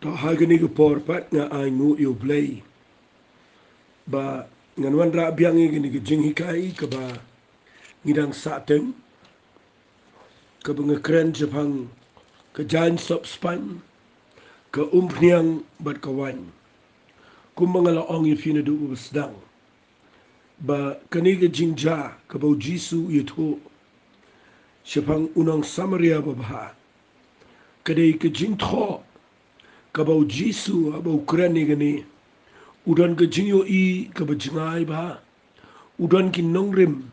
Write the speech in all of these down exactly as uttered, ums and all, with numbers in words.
To ha kane ka por pat nga ai nguh ïa U Blei ba ngan wanrah biang ïa kane ka jinghikai kaba ngi dang sah teng, kaba nga kren shaphang ka jaiñ sop spaiñ, ka umphniang bad ka waiñ. Kumba nga la ong ïa phi naduh ba sdang, ba kane ka jingjia kaba U Jisu u ïathuh shaphang u nong Samaria babha, ka dei ka jingthoh kaba U Jisu haba u kren ïa kane, u don ka jingïohi kaba jngai bha. U don ki nongrim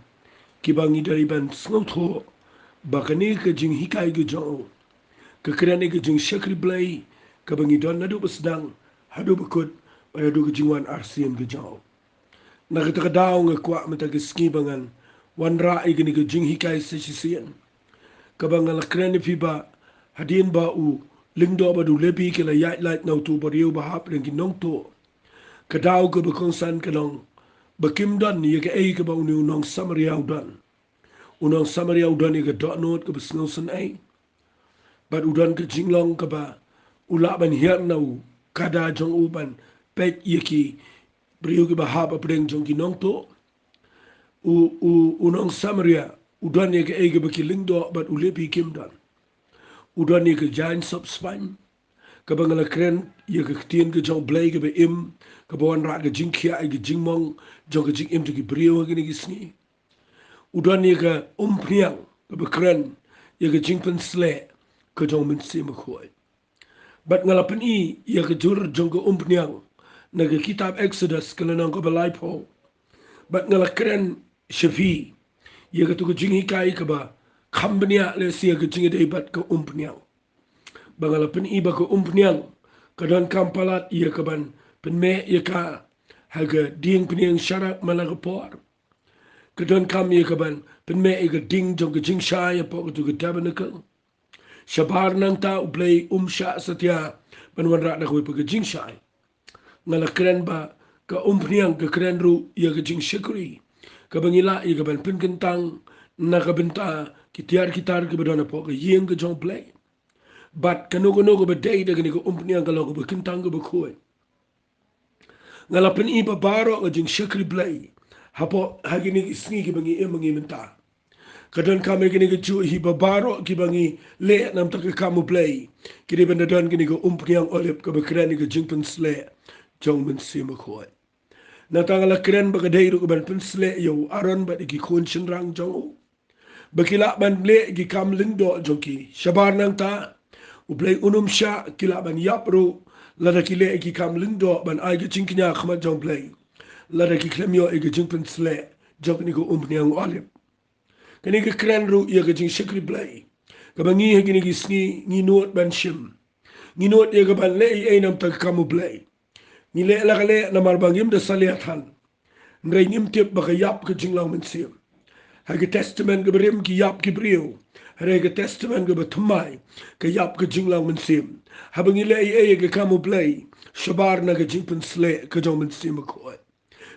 kiba ngi dei ban sngewthuh ba kane ka jinghikai ka jong u ka kren ïa ka jingshakri Blei kaba ngi don naduh ba sdang haduh ba kut, bad haduh ka jingwan arsien ka jong u. Na kata ka daw nga kwah mynta ka sngi ba ngan wanrah ïa kane ka jinghikai sa shisien, kaba nga la kren ïa phi ba hadien ba u lyngdoh bad u Lebi ki la ïaid lait na uto u briew ba hap ïa ki nongtuh, ka daw kaba kongsan ka long ba kim don ïa kaei kaba une u nong Samaria u don. U nong Samaria u don ïa ka dohnud kaba sngewsynei, bad u don ka jinglong kaba u lah ban hiar na u kada jong u ban peit ïa ki briew kiba hap hapdeng jong ki nongtuh. U, u, u nong Samaria u don ïa kaei kaba ki lyngdoh bad u Lebi kim don. U don ïa ka jaiñ sop spaiñ, kaba nga la kren ïa ka ktien ka jong U Blei kaba im, kaba wanrah ka jingkhiah ïa ka jingmong jong ka jingim jong ki briew ha kine ki sngi. U don ïa ka umphniang kaba kren ïa ka jingpynsleh ka jong U Mynsiem Bakhuid. Bad nga la pyni ïa ka jur jong ka umphniang na ka kitab Exodus ka lynnong kaba laiphew. Bad nga la kren sha phi ïa kato ka jinghikai kaba kham bniah lehse ïa ka jingïadei bad ka umphniang. Ba nga la pyni ba ka umphniang ka donkam palat ïa kaban pynmeh ïa ka ha ka dieng pynïeng sharak man la ka por. Ka donkam ïa kaban pynmeh ïa ka ding jong ka jingshai hapoh kato ka tabernacle. Shabar nangta U Blei um shah satia ban wanrah da kawei pat ka jingshai. Nga la kren ba ka umphniang ka kren ruh ïa ka jingshakri kaba ngi lah ïa kaban pynkyntang na ka bynta ki tiar ki tar kiba don hapoh ka ïing ka jong U Blei. Bad kano kano kaba dei da kane ka umphniang ka long kaba kyntang kaba khuid. Nga la pyni ba baroh ka jingshakri Blei hapoh ha kine ki sngi kiba ngi im ma ngi mynta, ka donkam ïa kine ki juh hi ba baroh kiba ngi leh namar ka kam U Blei ki dei ban da don kine ka umphniang olib kaba kren ïa ka jingpynsleh jong U Mynsiem Bakhuid. Nangta nga la kren ba ka dei ruh kaban pynsleh ïa u Aaron bad ïa ki khun shynrang jong u, ba ki lah ban leh ki kam lyngdoh jong ki. Shabar nangta U Blei un ym shah, ki lah ban ïap ruh lada ki leh ki kam lyngdoh ban ai ka jingkñia ha khmat jong U Blei, lada ki khlem ïoh ïa ka jingpynsleh jong kane ka umphniang olib. Kane ka kren ruh ïa ka jingshakri Blei kaba ngi ha kine ki sngi ngi nud ban shim. Ngi nud ïa kaban leh ei ei namar ka kam U Blei. Ngi leh la ka leh namar ba ngim da salia than. Hynrei ngim tip ba ka ïap ka jinglong mynsiem. Ha ka testament kaba rim ki ïap ki briew. Hynrei ha ka testament kaba thymmai ka ïap ka jinglong mynsiem. Haba ngi leh ei ei ïa ka kam U Blei, shabar na ka jingpynsleh ka jong U Mynsiem Bakhuid.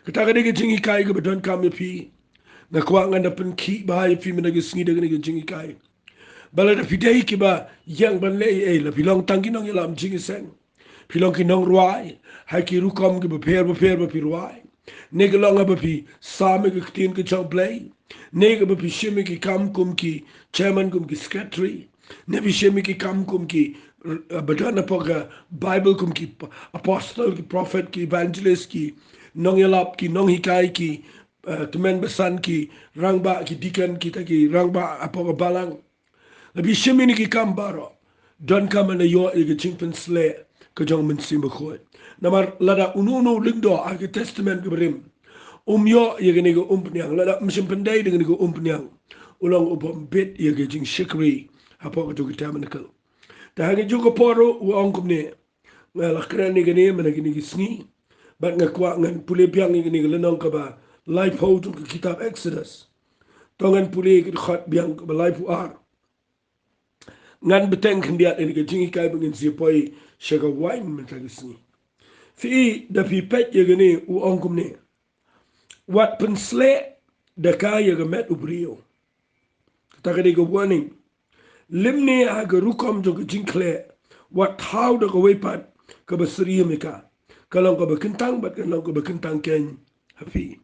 Kata ka dei ka jinghikai kaba donkam ïa phi. Nga kwah ngan da pynkhih bha ïa phi mynta ka sngi da kane ka jinghikai. Ba lada phi dei kiba ïeng ban leh ei ei, la phi long tang ki nongïalam jingïaseng, phi long ki nongrwai ha ki rukom kiba pher ba pher ba phi rwai, ne ka long haba phi sam ïa ka ktien ka jong U Blei, ne kaba phi shim ïa ki kam kum ki chairman, kum ki secretary, ne phi shim ïa ki kam kum ki, eh, ba don hapoh ka Bible kum ki p-, apostle, ki prophet, ki evangelist, ki nongïalap, ki nonghikai, ki, eh, tymmen basan, ki rangbah, ki deacon, kita ki rangbah hapoh ka balang. La phi shim ïa kine ki kam baroh, donkam ban ïoh ïa ka jingpynsleh ka jong U Mynsiem Bakhuid. Namar lada uno uno u lyngdoh ha ka testament kaba rim um ïoh ïa kane ka umphniang, lada um shym pyndei da kane ka umphniang, u long uba ym bit ïa ka jingshakri hapoh kato ka tabernacle. Te ha kajuh ka por ruh u ong kumne, nga la kren ïa kane mynta kine ki sngi, bad nga kwah ngan pule biang ïa kane ka lynnong kaba laiphew jong ka kitab Exodus. To ngan pule ïa ka dkhot biang kaba laiphew ar. Ngan bteng khyndiat ïa kane ka jinghikai ba ngin sa poi sha ka waiñ mynta ka sngi. Phi i, da phi peit ïa kane u ong kumne: Wat pynsleh da ka ïa ka met u briew. Kata ka dei ka warning. Lymne ha ka rukom jong ka jingkhleh, wat thaw da kawei pat kaba syriem ïa ka, ka long kaba kyntang bad ka long kaba kyntang keiñ ha phi.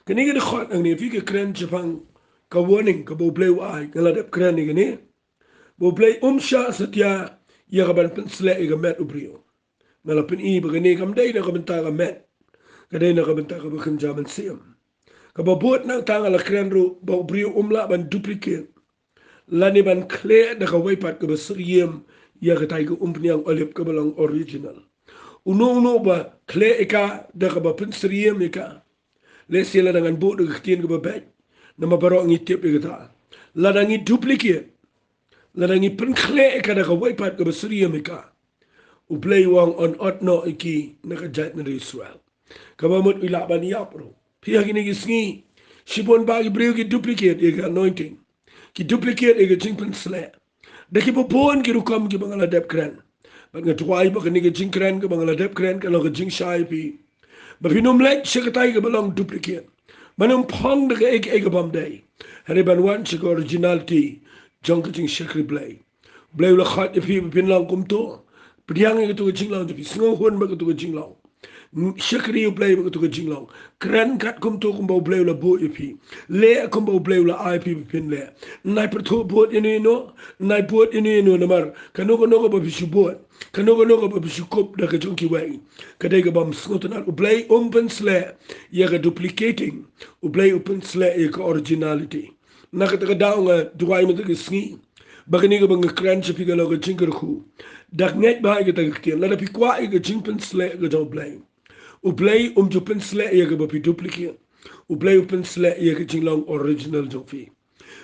Kane ka dkhot hangne, phi ka kren shaphang ka warning kaba U Blei u ai, nga la dep kren ïa kane, ba U Blei um shah satia ïa ka ban pynsleh ïa ka met u briew. Nga la pyni ba kane kam dei na ka bynta ka met, ka dei na ka bynta kaba kynja mynsiem. Kaba bud nangta nga la kren ruh ba u briew um lah ban duplicate lane ban khleh da kawei pat kaba syriem ïa katai ka umphniang olib kaba long original. Uno uno ba khleh ïa ka da kaba pynsyriem ïa ka, lehse lada ngan buh da ka ktien kaba beit, namar baroh ngi tip ïa kata, lada ngi duplicate, lada ngi pynkhleh ïa ka da kawei pat kaba syriem ïa ka, U Blei u ong un ot noh ïa ki na ka jaitbynriew Israel. Kaba mut u lah ban ïap ruh. Phi, ha kine ki sngi shibun bah ki briew ki duplicate ïa ka anointing, ki duplicate ïa ka jingpynsleh da kiba bun ki rukom kiba nga la dep kren. Bad nga duwai ba kane ka jingkren kaba nga la dep kren ka long ka jingshai ïa phi, ba phin ym leit sha katai kaba long duplicate, ban ym phong da kaei kaei ka bym dei, hynrei ban wan sha ka originality jong ka jingshakri Blei. Blei u la khot ïa phi ba phin long kumto. Pdiang ïa kato ka jinglong, phi sngewhun bad kato ka jinglong. Shakri U Blei bad kato ka jinglong. Kren katkum to kumba U Blei u la buh ïa phi. Leh kumba U Blei u la ai phi ba phin leh. Nai pyrthuh bud ïano ïano, nai bud ïano ïano, namar kano kano kaba phi shu bud, kano kano kaba phi shu kup da ka jong kiwei, ka dei ka bym sngewtynnad. U Blei um pynsleh ïa ka duplicating. U Blei u pynsleh ïa ka originality. Na kata ka daw nga duwai mynta ka sngi ba kane kaba nga kren sha phi ka long ka jingkyrkhu. Da ngeit bha ïa kata ka ktien, lada phi kwah ïa ka jingpynsleh ka jong U Blei, U Blei um ju pynsleh ïa kaba phi duplicate. U Blei u pynsleh ïa ka jinglong original jong phi.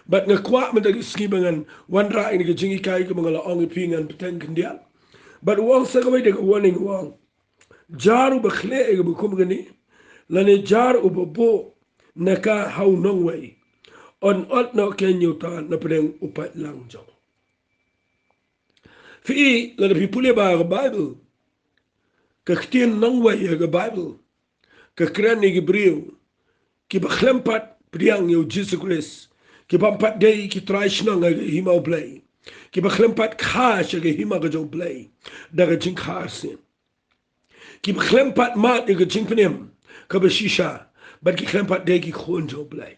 Bad nga kwah mynta ka sngi ba ngan wanrah ïa ka jinghikai kaba nga la ong ïa phi, ngan bteng khyndiat. Bad u ong sa kawei da ka warning, u ong, jar uba khleh ïa kaba kum kane, lane jar uba buh na ka ha u nongwei, un ot noh keiñ ïa uta na pdeng u paidlang jong u. Phi, lada phi pule bha ka Baibl, ka ktien nongwei ha ka Baibl ka kren ïa ki briew kiba khlem pat pdiang ïa U Jisu Khrist, ki bym pat dei ki trai shnong ha ka hima U Blei, kiba khlem pat kha sha ka hima ka jong U Blei da ka jingkha arsien, kiba khlem pat mad ïa ka jingpynim kaba shisha, bad ki khlem pat dei ki khun jong U Blei.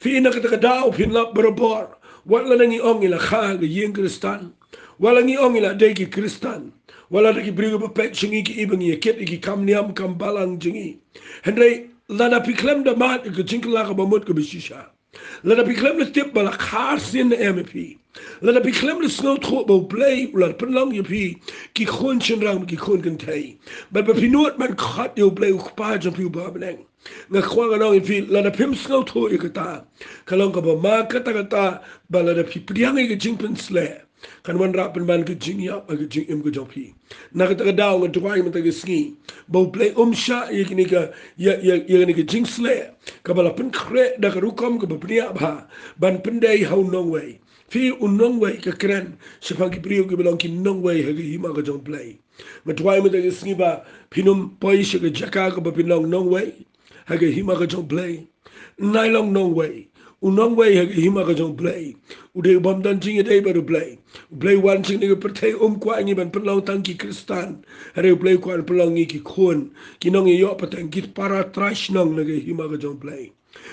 Phi, na kata ka daw phin lap barabor, wat lada ngi ong ngi la kha ha ka ïing Khristan, wat lada ngi ong ngi la dei ki Khristan, wat lada ki briew kiba peit sha ngi ki i ba ngi ïa kit ïa ki kam niam kam balang jong ngi. Hynrei lada phi khlem da mad ïa ka jingkylla kaba mut kaba shisha, lada phi khlem da tip ba la kha arsien ne em ïa phi, lada phi khlem da sngewthuh ba U Blei u la pynlong ïa phi ki khun shynrang, ki khun kynthei, bad ba phi nud ban khot ïa U Blei U Kpa jong phi uba ha bneng, nga kwah ngan ong ïa phi, lada phim sngewthuh ïa kata, ka long kaba ma katta katta ba lada phi pdiang ïa ka jingpynsleh, kan wanrah pynban ka jingïap ha ka jingim ka jong phi. Na kata ka daw nga duwai mynta ka sngi ba U Blei um shah ïa kine ka, ïa, ïa, ïa kane ka jingsleh kaba la pynkhreh da ka rukom kaba bniah bha ban pyndei ha u nongwei. Phi, u nongwei ka kren shaphang ki briew kiba long ki nongwei ha ka hima ka jong U Blei. Nga duwai mynta ka sngi ba phin ym poi sha ka jaka kaba phin long nongwei ha ka hima ka jong U Blei. Nai long nongwei. U nongwei ha ka hima ka jong U Blei u dei u bym don jingïadei bad U Blei. U Blei u wan sha kane ka pyrthei um kwah ngi ban pynlong tang ki Khristan, hynrei U Blei u kwah ban pynlong ngi ki khun, ki nongïaïoh pateng, ki para trai shnong na ka hima ka jong U Blei.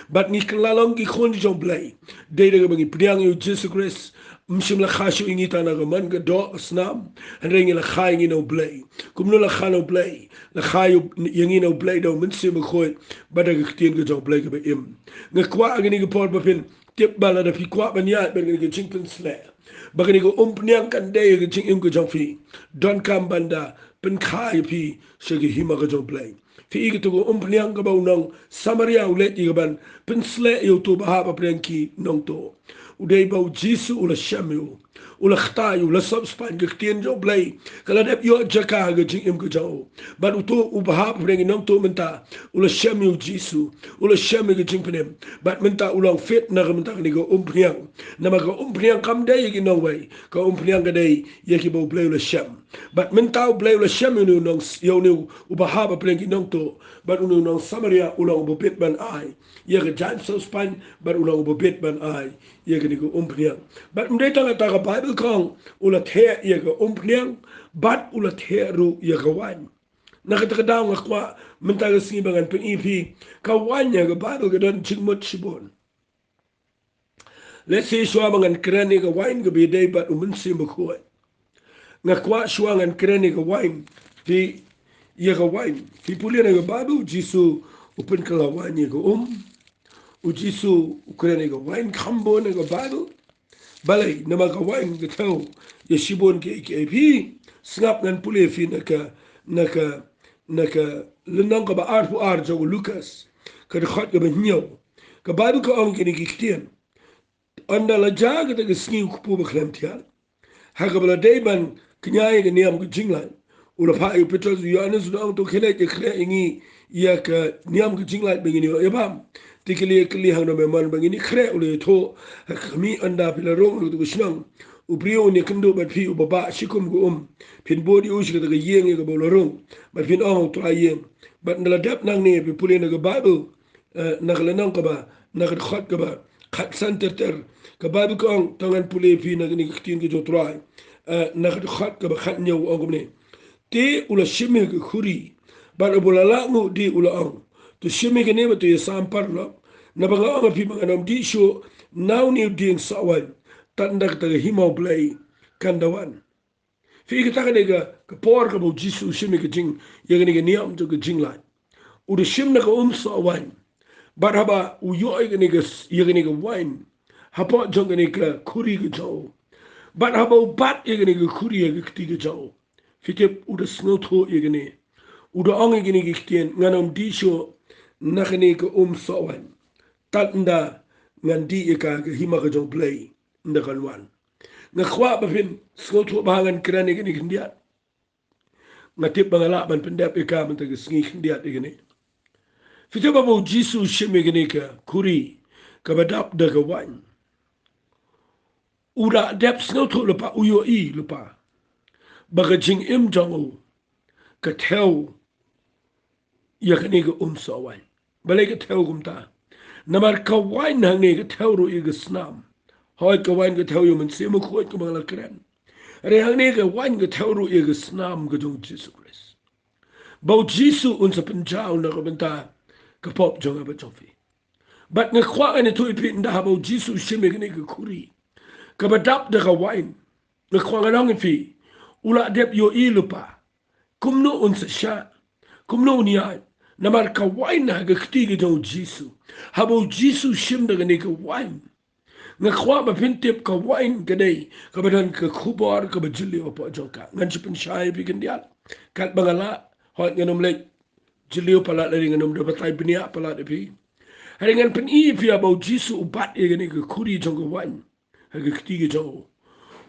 Bad ngi kylla long ki khun jong U Blei dei da kaba ngi pdiang ïa U Jisu Khrist. Ym shym la kha shuh ïa ngi tang na ka mon ka doh ka snam, hynrei ngi la kha ïa ngi na U Blei. Kumno la kha na U Blei? La kha ïa, ïa ngi na U Blei da U Mynsiem Bakhuid bad da ka ktien ka jong U Blei kaba im. Nga kwah ha kane ka por ba phin tip ba lada phi kwah ban ïaid bad kane ka jingpynsleh, ba kane ka umphniang kan dei ha ka jingim ka jong phi, donkam ban da pynkha ïa phi sha ka hima ka jong U Blei. Phi, kato ka umphniang kaba u nong Samaria u leit ïa ka ban pynsleh ïa uto uba hap hapdeng ki nongtuh, u dei ba U Jisu u la shem ïa u, u la kta ïa u, la sop spaiñ. Ka ktien jong U Blei ka la dep ïoh jaka ha ka jingim ka jong u. Bad uto uba hap hapdeng ki nongtuh mynta u la shem ïa U Jisu, u la shem ïa ka jingpynim. Bad mynta u long fit na ka, mynta kane ka umphniang. Namar ka umphniang kam dei ïa ki nongwei, ka umphniang ka dei ïa kiba U Blei u la shem. Bad mynta U Blei u la shem ïa une u nong, ïa une uba hap hapdeng ki nongtuh. Bad une u nong Samaria u long uba bit ban ai ïa ka jaiñ sop spaiñ, bad u long uba bit ban ai ïa kane ka umphniang. Bad ym dei tang kata, ka Baibl Baibl ka ong u la theh ïa ka umphniang bad u la theh ruh ïa ka waiñ. Na kata ka daw nga kwah mynta ka sngi ba ngan pyni ïa phi ka waiñ ha ka Baibl ka don jingmut shibun. Lehse shuwa ba ngan kren ïa ka waiñ kaba ïadei bad u Mynsiem Bakhuid, nga kwah shuwa ngan kren ïa ka waiñ, phi, ïa ka waiñ. Phi pule na ka Baibl, u Jisu u pynkylla waiñ ïa ka um. U Jisu u kren ïa ka waiñ kham bun ha ka Baibl. Balei? Namar ka waiñ ka thew ïa shibun kiei kiei. Phi sngap, ngan pule ïa phi na ka, na ka, na ka lynnong kaba arphew ar jong u Lukas, ka dkhot kaba hynñiew. Ka Baibl ka ong kine ki ktien: Ynda la jia kata ka sngi u kpu bakhlem thiat, ha kaba la dei ban kñia ïa ka niam ka jinglait, u la phah ïa u Petros, u Ïoannis, u da ong, to khie leit ïakhreh ïa ngi ïa ka niam ka jinglait ba ngin ïoh ïa bam. Te ki la ïakylli hangno me mon ba ngin ïakhreh. U la ïathuh, ha khmih, ynda phi la rung ha kato ka shnong, u briew un ïakynduh bad phi uba bah shi kum ka um. Phin bud ïa u sha kata ka ïing ïa kaba u la rung bad phin ong, U Trai, ïeng. Bad ynda la dep nangne, phi pule na ka Baibl, eh, na ka lynnong kaba, na ka dkhot kaba khatsan ter ter, ka Baibl ka ong, to ngan pule ïa phi na kane ka ktien ka jong U Trai, eh, na ka dkhot kaba khathynñiew, ong kumne: Te u la shim ïa ka khuri bad haba u la lah nguh dih u la ong, To shim ïa kane bad to ïasam paralok, naba nga ong ïa phi ba ngan ym dih shuh na une u dieng soh waiñ tad ynda kata ka hima U Blei kan da wan. Phi, kata ka dei ka, ka por kaba u Jisu u shim ïa ka jing, ïa kane ka niam jong ka jinglait. U da shim na ka um soh waiñ. Bad haba u ïoh ïa kane ka s-, ïa kane ka waiñ hapoh jong kane ka khuri ka jong u, bad haba u bat ïa kane ka khuri ha ka kti ka jong u, phi tip u da sngewthuh ïa kane. U da ong ïa kine ki ktien: Ngan ym dih shuh na kane ka um soh waiñ tad ynda ngan dih ïa ka ha ka hima ka jong U Blei ynda kan wan. Nga kwah ba phin sngewthuh ba ha ngan kren ïa kane khyndiat, nga tip ba nga lah ban pyndep ïa ka mynta ka sngi khyndiat ïa kane. Phi tip, haba u Jisu u shim ïa kane ka khuri kaba dap da ka waiñ, u la dep sngewthuh lypa, u ïohi lypa ba ka jingim jong u ka thew ïa kane ka um soh waiñ. Balei ka thew kumta? Namar ka waiñ hangne ka thew ruh ïa ka snam. Hooid, ka waiñ ka thew ïa u Mynsiem Bakhuid kumba nga la kren. Hynrei hangne ka waiñ ka thew ruh ïa ka snam ka jong u Jisu Khrist, ba u Jisu un sa pynjaw na ka bynta ka pop jong nga bad jong phi. Bad nga kwah ngan ïathuh ïa phi, ynda haba u Jisu u shim ïa kane ka khuri kaba dap da ka waiñ, nga kwah ngan ong ïa phi, u la dep ïohi lypa kumno un sa shah, kumno un ïaid. Namar ka waiñ ha ka kti ka jong u Jisu, haba u Jisu u shim da kane ka waiñ, nga kwah ba phin tip ka waiñ ka dei kaba don ka khubor kaba jylliew hapoh jong ka. Ngan shu pynshai ïa phi khyndiat katba nga lah, hooid, ngan ym leit jylliew palat, hynrei ngan ym da batai bniah palat ïa phi. Hynrei ngan pyni ïa phi, haba u Jisu u bat ïa kane ka khuri jong ka waiñ ha ka kti ka jong u,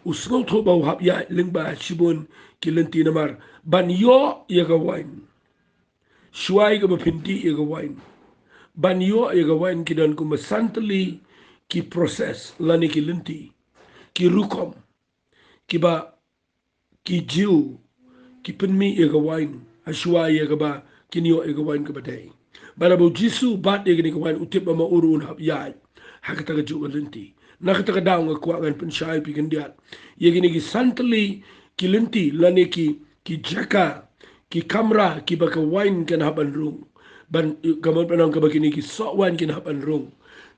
u sngewthuh ba u hap ïaid lyngba shibun ki lynti, namar ban ïoh ïa ka waiñ, shuwa ïa kaba phin dih ïa ka waiñ, ban ïoh ïa ka waiñ ki don kumba san tylli ki process lane ki lynti, ki rukom, kiba ki Jiw ki pynmih ïa ka waiñ ha shuwa ïa kaba kin ïoh ïa ka waiñ kaba dei. Bad haba u Jisu u bat ïa kane ka waiñ, u tip ba ma u ruh un hap ïaid ha kata kajuh ka lynti. Na kata ka daw nga kwah ngan pynshai ïa phi khyndiat ïa kine ki san tylli ki lynti lane ki, ki jaka, ki kamra kiba ka waiñ kan hap ban rung, ban, ka mut ban ong kaba kine ki soh waiñ kin hap ban rung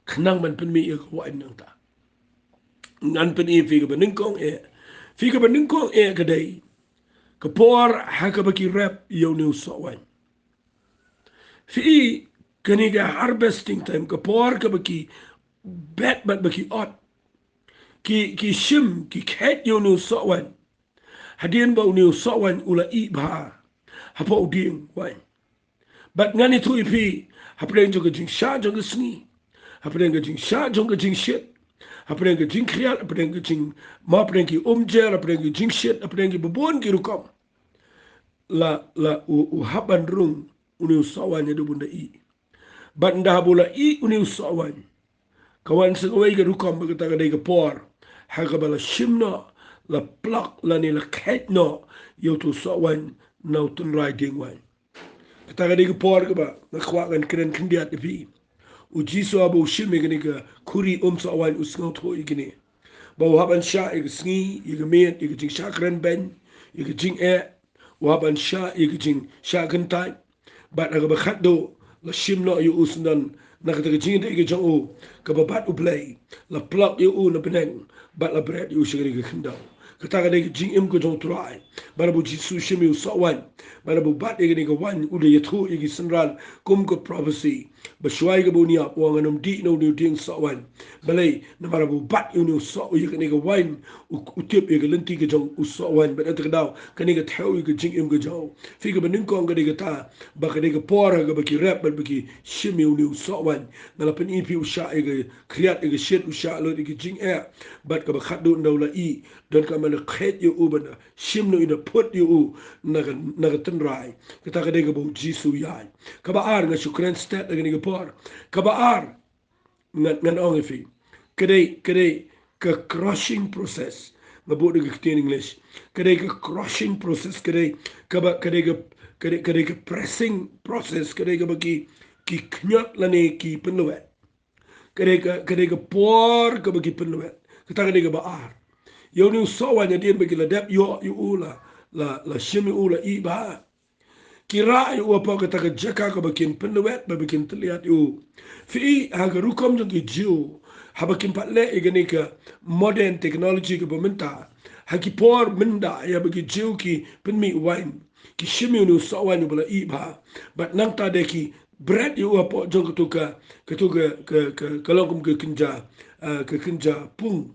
khnang ban pynmih ïa ka waiñ nangta. Ngan pyni ïa phi kaba nyngkong eh. Phi, kaba nyngkong eh ka dei ka por ha kaba ki rep ïa une u soh waiñ. Phi, kane ka harvesting time, ka por kaba ki bet bad ba ki ot, ki, ki shim, ki kheit ïa une u soh waiñ. Hadien ba une u soh waiñ u la ih bha hapoh u dieng waiñ. Bad ngan ïathuh ïa phi, hapdeng jong ka jingshah jong ka sngi, hapdeng ka jingshah jong ka jingshit, hapdeng ka jingkhriat, hapdeng ka jing, ma hapdeng ki umjer, hapdeng ki jingshit, hapdeng ki bun ki rukom, la, la u, u hap ban rung une u soh waiñ haduh ba un da ih. Bad ynda haba u la ih une u soh waiñ, ka wan sa kawei ka rukom, ba kata ka dei ka por ha kaba la shim noh, la plok lane la kheit noh ïa uto u soh waiñ na u tynrai dieng waiñ. Kata ka dei ka por kaba nga kwah ngan kren khyndiat ïa phi. U Jisu haba u shim ïa kane ka khuri um soh waiñ u sngewthuh ïa kine. ba u hap ban shah ïa ka sngi, ïa ka miet, ïa ka jingshah kren beiñ, ïa ka jingeh, u hap ban shah ïa ka jingshah kyntait. Bad ha kaba khatduh, la shim noh ïa u syndon na kata ka jingïadei ka jong u kaba bat U Blei, la plak ïa u na bneng, bad la bret ïa u sha kane ka khyndew. Kata ka dei ka jingim ka jong U Trai. Bad haba U Jisu shim ïa u soh waiñ, bad haba u bat ïa kane ka waiñ, u da ïathuh ïa ki synran kum ka prophecy, ba shuwa kaba un ïap, u ong, ngan ym dih na une u dieng soh waiñ. Balei? Namar haba u bat ïa une u soh, ïa kane ka waiñ, u, u tip ïa ka lynti ka jong u soh waiñ. Bad ïa kata ka daw, kane ka thew ïa ka jingim ka jong u. Phi, kaba nyngkong ka dei kata, ba ka dei ka por ha kaba ki rep bad ba ki shim ïa une u soh waiñ. Nga la pyni ïa phi, u shah ïa ka khriat, ïa ka shit, u shah lut ïa ka jingeh. Bad kaba khatduh, ynda u la ïeh, donkam ban da kheit ïa u, ban da shim noh ïa u, da phut ïa u na ka, na ka tynrai. Kata ka dei kaba U Jisu u ïaid. Kaba ar, nga shu kren stet ha kane ka por. Kaba ar, ngan, ngan ong ïa phi, ka dei, ka dei ka crushing process. Nga buh da ka ktien English. Ka dei ka crushing process, ka dei kaba, ka dei ka, ka dei, ka dei ka pressing process, ka dei kaba ki, ki khñiot lane ki pynlwet. Ka dei ka, ka dei ka por kaba ki pynlwet. Kata ka dei kaba ar. Ïa une u soh waiñ, hadien ba ki la dep ïoh ïa u, la, la, la shim ïa u, la ïeh bha, ki rah ïa u hapoh kata ka jaka kaba kin pynlwet, ba, ba kin tylliat ïa u. Phi, ha ka rukom jong ki Jiw, haba kim pat leh ïa kane ka modern technology kaba mynta, ha ki por mynta, ïa ba ki Jiw ki pynmih waiñ, ki shim ïa une u soh waiñ uba la ïeh bha. Bad nangta de ki bret ïa u hapoh jong katu ka, katu ka, ka, ka, ka long kum ka kynja, ah, ka kynja pung.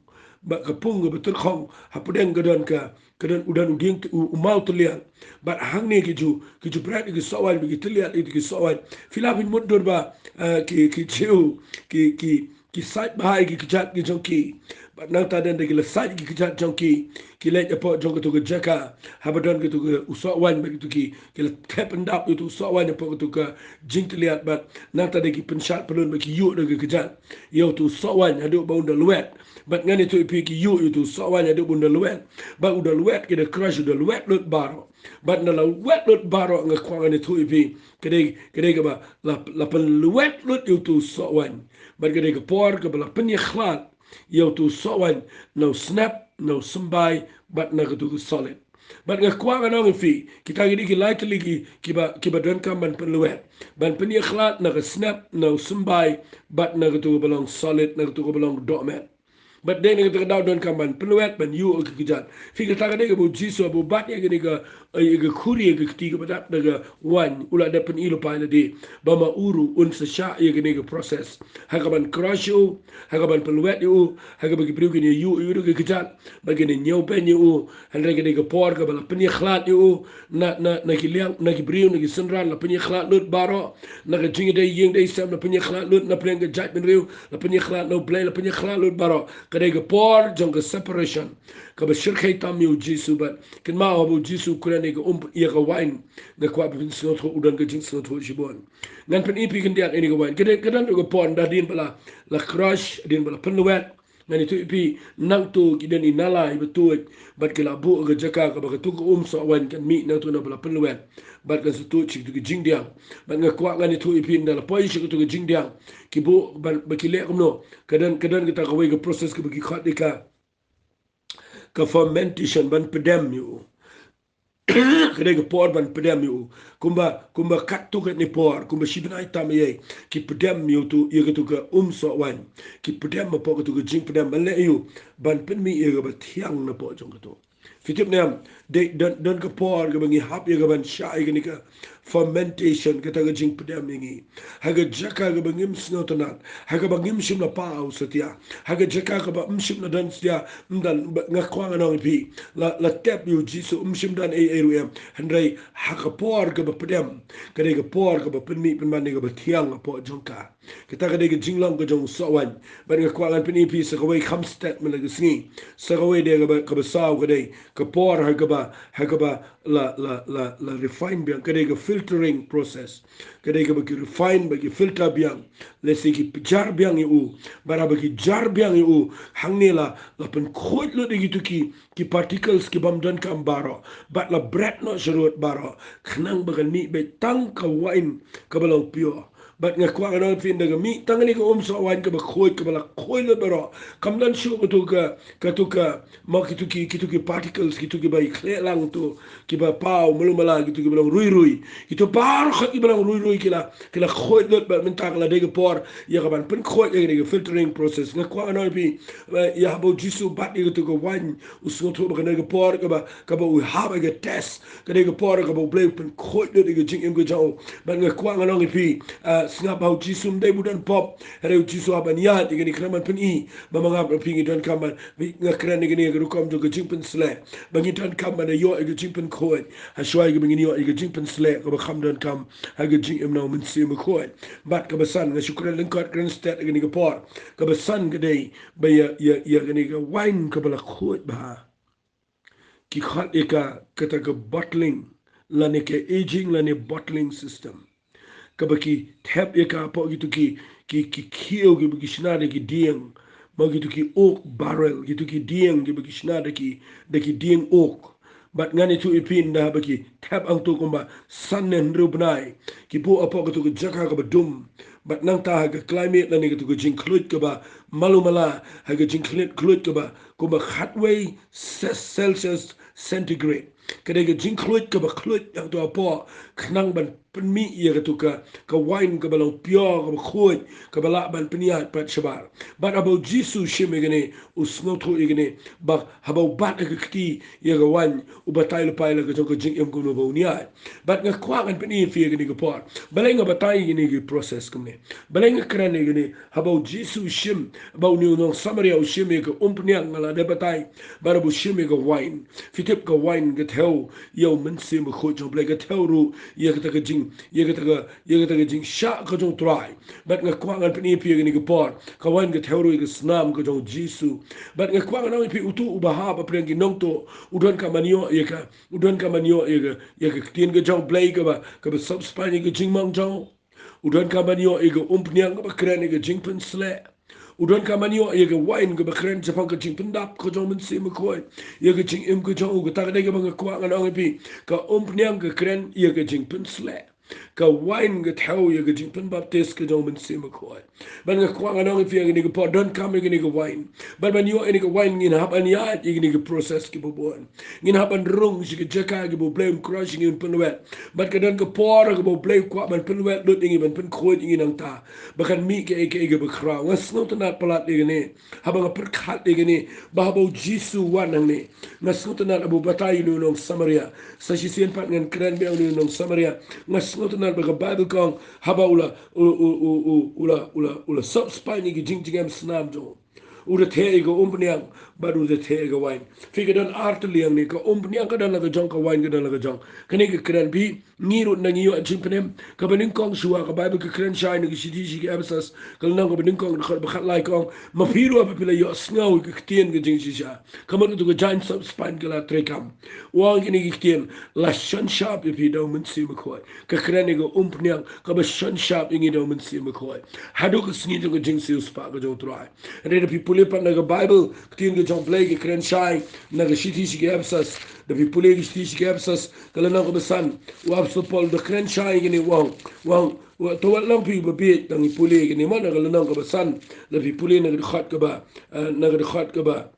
Bad ka pung kaba tyrkhong, hapdeng ka don ka, ka don u, don u dieng, u, u maw tylliat. Bad hangne ki ju, ki ju bret ïa ki soh waiñ, ki tylliat ïa ki soh waiñ. Phi lah ban mutdur ba, ah, ki, ki Jiw, ki, ki, ki sait bha ïa ki kjat ki jong ki. Bad nangta de, ynda ki la sait ïa ki kjat jong ki, ki leit hapoh jong katu ka jaka, haba don katu ka u soh waiñ, bad katu ki, ki la thep pyndap ïa utu u soh waiñ hapoh katu ka jingtylliat, bad nangta de ki pynshad pyllun, bad ki ïuh da ka kjat ïa utu u soh waiñ haduh ba un da lwet. Bad ngan ïathuh ïa phi, ki ïuh ïa utu u soh waiñ haduh ba un da lwet. Bad u da lwet, ki da crush, u da lwet lut baroh. Bad ynda la lwet lut baroh, nga kwah ngan ïathuh ïa phi, ka dei, ka dei kaba la, la pynlwet lut ïa utu u soh waiñ. Bad ka dei ka por kaba la pynïakhlad ïa utu u soh waiñ na u snep, na u symbai, bad na katu ka solid. Bad nga kwah ngan ong ïa phi, kita ki dei ki lai tylli ki, kiba, kiba donkam ban pynlwet. Ban pynïakhlad na ka snep, na u symbai, bad na katu kaba long solid, na katu kaba long dohmed. Bad dei na kata ka daw donkam ban pynlwet, ban ïuh ïa ki kjat. Phi, kata ka dei kaba U Jisu haba u bat ïa kane ka, ïa ka khuri, ïa ka kti kaba dap da ka waiñ, u la dep pyni lypa ïa lade ba ma u ruh un sa shah ïa kane ka process. Ha kaban crush ïa u, ha kaban pynlwet ïa u, ha kaba ki briew kin ïuh ïa u da ka kjat, ba kin ñiew beiñ ïa u. Hynrei ka dei ka por kaba la pynïakhlad ïa u na, na, na ki liang, na ki briew, na ki synran, la pynïakhlad lut baroh. Na ka jingïadei ïing dei sem la pynïakhlad lut, na pdeng ka jaitbynriew la pynïakhlad, na U Blei la pynïakhlad lut baroh. Ka dei ka por jong ka separation, kaba shyrkhei tam ïa U Jisu. Bad kynmaw, haba U Jisu u kren ïa ka um, ïa ka waiñ, nga kwah ban pynsngewthuh, u don ka jingsngewthuh shibun. Ngan pyni ïa phi khyndiat ïa kane ka waiñ. Ka dei, ka don ka por, hadien ba la, la crush, hadien ba la pynlwet, ngan ïathuh ïa phi, nangta ki don i nala iba tuid, bad ki la buh ha ka jaka kaba katu ka um soh waiñ kan mih nangta naba la pynlwet. Bad kan sa tuid sha katu ka jingdiang. Bad nga kwah ngan ïathuh ïa phi, ynda la poi sha katu ka jingdiang, ki buh, bad, bad ki leh kumno? Ka don, ka don kata kawei ka process kaba ki khot ïa ka, ka fermentation, ban pdem ïa u. Ka dei ka por ban pdem ïa u. Kumba, kumba katto katne por, kumba shi bnai tam eiei, ki pdem ïa utu, ïa katu ka um soh waiñ. Ki pdem hapoh katu ka jingpdem, ban leh ïa u, ban pynmih ïa kaba thiang napoh jong katu. Phi tip ne em, dei, don, don ka por kaba ngi hap ïa ka ban shah ïa kane ka fermentation, kata ka jingpdem ïa ngi. Ha ka jaka kaba ngim sngewtynnat, ha kaba ngim shym la paw satia, ha ka jaka kaba ym shym la don satia, ym don, ba, nga kwah ngan ong ïa phi, la, la tep ïa U Jisu, ym shym don ei ei ruh em. Hynrei ha ka por kaba pdem, ka dei ka por kaba pynmih pynban ïa kaba thiang hapoh jong ka. Kata ka dei ka jinglong ka jong u soh waiñ. Bad nga kwah ngan pyni ïa phi sa kawei, kham stet mynta ka sngi. Sa kawei de kaba, kaba saw ka dei ka por ha kaba, ha kaba la, la, la, la refine biang. Ka dei ka filtering process. Ka dei kaba ki refine, ba ki filter biang. Lehse ki jar biang ïa u. Bad haba ki jar biang ïa u, hangne la, la pynkhuid lut ïa kitu ki, ki particles ki bym donkam baroh. Bad la bret noh sharud baroh. Khnang ba kan mih beit tang ka waiñ kaba long pure. Bad nga kwah ngan ong ïa phi, ynda ka mih tang kane ka um soh waiñ kaba khuid, kaba la khuid lut baroh, kam don shuh katu ka, katu ka, ma kitu ki, kitu ki particles, kitu kiba ïakhleh lang tu, kiba paw, malu mala, kitu kiba long rui rui. Kitu baroh kiba long rui rui ki la, ki la khuid lut bad mynta ka la dei ka por ïa kaban pynkhuid ïa kane ka filtering process. Nga kwah ngan ong ïa phi, eh, ïa haba u Jisu bat ïa katu ka waiñ, u sngewthuh ba ka dei ka por kaba, kaba u hap ïa ka test, ka dei ka por kaba U Blei u pynkhuid lut ïa ka jingim ka jong u. Bad nga kwah ngan ong ïa phi, ah, sngap ba u Jisu ym dei ba u don pop. Hynrei u Jisu hap ban ïaid ïa kane, khnang ban pyni ba ma nga bad phi ngi donkam ban, nga kren ïa kane ha ka rukom jong ka jingpynsleh, ba ngi donkam ban ïoh ïa ka jingpynkhuid, ha shuwa ïa kaba ngin ïoh ïa ka jingpynsleh kaba kham donkam ha ka jingim na U Mynsiem Bakhuid. Bad kaba san, nga shu kren lyngkot, kren stet ïa kane ka por. Kaba san ka dei ba ïa, ïa, ïa kane ka waiñ kaba la khuid bha, ki khot ïa ka, kata ka bottling, lane ka aging, lane bottling system, kaba ki thep ïa ka hapoh kitu ki, ki, ki khiew kiba ki shna da ki dieng, ma kitu ki oak barrel, kitu ki dieng kiba ki shna da ki, da ki dieng oak. Bad ngan ïathuh ïa phi, ynda haba ki thep hangto kumba san ne hynriew bnai, ki buh hapoh katu ka jaka kaba dum. Bad nangta ha ka climate lane katu ka jingkhluit kaba malu mala, ha ka jingkhluit, khluit kaba kumba khatwei Ce-, Celsius centigrade. Ka dei ka jingkhluit kaba khluit hangto hapoh, khnang ban pynmih ïa katu ka, ka waiñ kaba long pure, kaba khuid, kaba lah ban pynïaid pat shabar. Bad haba u Jisu u shim ïa kane, u sngewthuh ïa kane, ba haba u bat ha ka kti ïa ka waiñ, u batai lypa ïa la ka jong ka jingim kumno ba un ïaid. Bad nga kwah ngan pyni ïa phi ïa kane ka por, balei nga batai ïa kane ka process kumne, balei nga kren ïa kane. Haba u Jisu u shim, ba une u nong Samaria u shim ïa ka umphniang, nga la dep batai, bad haba u shim ïa ka waiñ, phi tip ka waiñ ka thew ïa U Mynsiem Bakhuid jong U Blei, ka thew ruh ïa kata ka jing, ïa kata ka, ïa kata ka jingshah ka jong U Trai. Bad nga kwah ngan pyni ïa phi ïa kane ka por, ka waiñ ka thew ruh ïa ka snam ka jong u Jisu. Bad nga kwah ngan ong ïa phi, utu uba hap hapdeng ki nongtuh, u donkam ban ïoh ïa ka, u donkam ban ïoh ïa ka, ïa ka ktien ka jong U Blei kaba, kaba sop spaiñ ïa ka jingmong jong u. U donkam ban ïoh ïa ka umphniang kaba kren ïa ka jingpynsleh. U donkam ban ïoh ïa ka waiñ kaba kren shaphang ka jingpyndap ka jong U Mynsiem Bakhuid ïa ka jingim ka jong u. Kata ka dei kaba nga kwah ngan ong ïa phi, ka umphniang ka kren ïa ka jingpynsleh, ka waiñ ka thew ïa ka jingpynbaptis ka jong U Mynsiem Bakhuid. Bad nga kwah ngan ong ïa phi, ïa kane ka por donkam ïa kane ka waiñ. Bad ban ïoh ïa kane ka waiñ ngin hap ban ïaid ïa kane ka process kiba bun. Ngin hap ban rung sha ka jaka kaba U Blei um crush ïa ngi, un pynwet. Bad ka don ka por kaba U Blei u kwah ban pynwet lut ïa ngi, ban pynkhuid ïa ngi nangta, ba kan mih kaei kaei kaba khraw. Nga sngewtynnat palat ïa kane, haba nga pyrkhat ïa kane, ba haba u Jisu u wan hangne, nga sngewtynnat haba u batai ïa une u nong Samaria. Sa shisien pat ngan kren beit ïa une u nong Samaria. Nga sngewtynnat ba ka Baibl ka ong, haba u la, u, u, u, u, u la, u la, u la sop spaiñ ïa ka jingjngem snam jong u, u da theh ïa ka umphniang, bad u da theh ïa ka waiñ. Phi, ka don ar tylli hangne, ka umphniang ka don la ka jong, ka waiñ ka don la ka jong. Kane ka kren, phi, ngi ruh ynda ngi ïoh jingpynim. Kaba nyngkong shuwa, ka Baibl ka kren shai na ka shithi sha ki Ephesus, ka lynnong kaba nyngkong, dkhot ba khatlai, ka ong, ma phi ruh haba phi la ïohsngew ïa ka ktien ka jingshisha, ka mut katu ka jaiñ sop spaiñ ka la treikam. U ong kine ki ktien, la shon shap ïa phi da U Mynsiem Bakhuid. Ka kren ïa ka umphniang kaba shon shap ïa ngi da U Mynsiem Bakhuid, haduh ka sngi jong ka jingsiewspah ka jong U Trai. Hynrei da phi pule pat na ka Baibl, ka ktien ka jong U Blei ka kren shai na ka shithi sha ki Ephesus. Da phi pule ka shithi sha ki Ephesus, ka lynnong kaba san, u Apostol Paul u da kren shai ïa kane, u ong, u ong, u ong, to wat long phi babieit, da ngi pule ïa kane mo, na ka lynnong kaba san, da phi pule na ka dkhot kaba, eh, na ka dkhot kaba,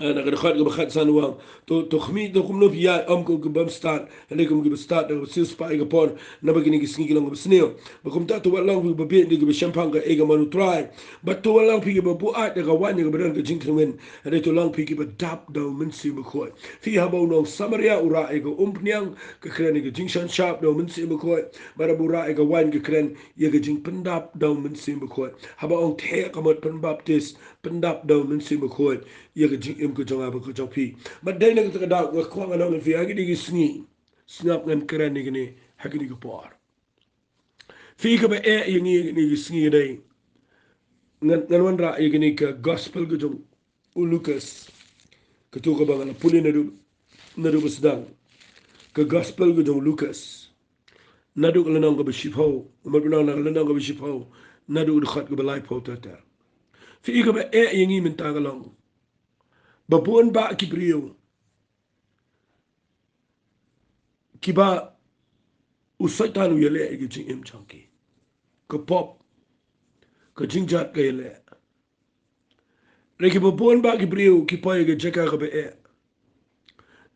eh, na ka dkhot kaba khatsan, u ong, to, to khmih, to kumno phi ïaid, ym kum ki bym stad, hynrei kum kiba stad, da kaba siewspah ïa ka por, naba kine ki sngi ki long kaba sniew. Bad kumta to wat long phi babieit, da kiba shemphang kaei ka mon U Trai. Bad to wat long phi kiba buaid da ka waiñ ïa kaba don ka jingthynwin, hynrei to long phi kiba dap da U Mynsiem Bakhuid. Phi, haba u nong Samaria u rah ïa ka umphniang, ka kren ïa ka jingshon shap da U Mynsiem Bakhuid. Bad haba u rah ïa ka waiñ, ka kren ïa ka jingpyndap da U Mynsiem Bakhuid. Haba ong theh, ka mut pynbaptis, pyndap da U Mynsiem Bakhuid ïa ka jingim ka jong nga bad ka jong phi. Bad dei na kata ka daw nga kwah ngan ong ïa phi, ha kine ki sngi, sngap, ngan kren ïa kine ha kine ki por. Phi, kaba eh ïa ngi ha kine ki sngi ka dei, ngan, ngan wanrah ïa kane ka gospel ka jong u Lukas, kato kaba nga la pule naduh, naduh ba sdang. Ka gospel ka jong u Lukas, naduh ka lynnong kaba shiphew, nga mut ban ong na ka lynnong kaba shiphew, naduh ka dkhot kaba laiphew ter ter. Phi, kaba eh ïa ngi mynta ka long ba bun bah ki briew kiba u Soitan u ïaleh ïa ki jingim jong ki. ka pop, ka jingjot ka ïaleh. Hynrei kiba bun bah ki briew ki poi ha ka jaka kaba eh.